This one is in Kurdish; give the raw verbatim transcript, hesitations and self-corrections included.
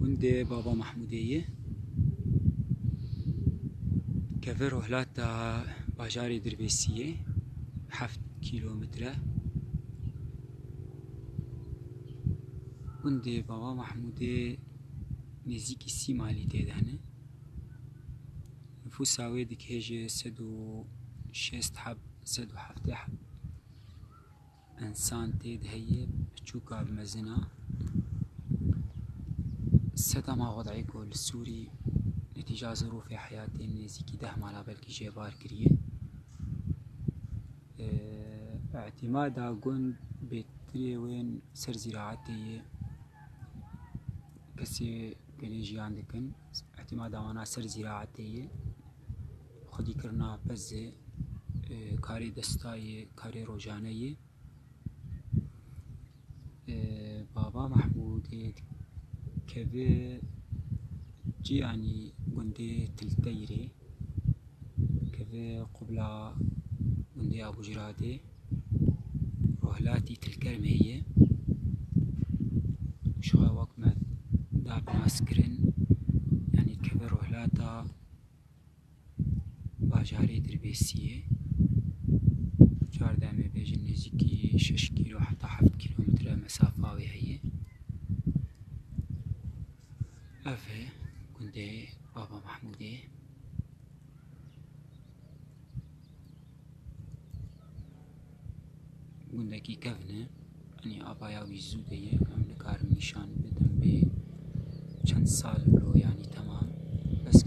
Gundê Baba Mahmûdê ye. Keve rohlata bajarê Dirbêsiyê, heft kîlometre. Gundê Baba Mahmûdê nêzîkî sî malî tê de hene. Nifûsa wê dikê ji sed û şêst heb, sed û heftê heb. Însan tê de heye, piçûka bi mezin a. Sedema xwedayê ku li Sûrî netîca zirûfê heyatê nêzîkî deh mala belkî jê bar kiriye. Îtîmada gund bêtirê wên ser zîraetê ye. Kesê gelê jiyan dikin, îtîmada wana ser zîraetê ye. Xwedîkirina pezê, karê desta ye, karê rojane ye. Baba Mahmûdê keve ciyanî gundê Tilteyrê, keve qubla gundê Abûjiradê, rohlatî Tilkermê ye. Şixa wek me da bi nas kirin, yanî keve rohlata bajarê Dirbêsiyê. Car de em ê bêjin nêzîkî şeş kîlo heta heft kîlometre mesafa wê heye. Ev e gundê Baba Mahmûdê. Gundekî kevn e. Yanî avaya wî zû de ye. Em nikarin nîşan bidin bê çend sal lo, yanî temam. Bes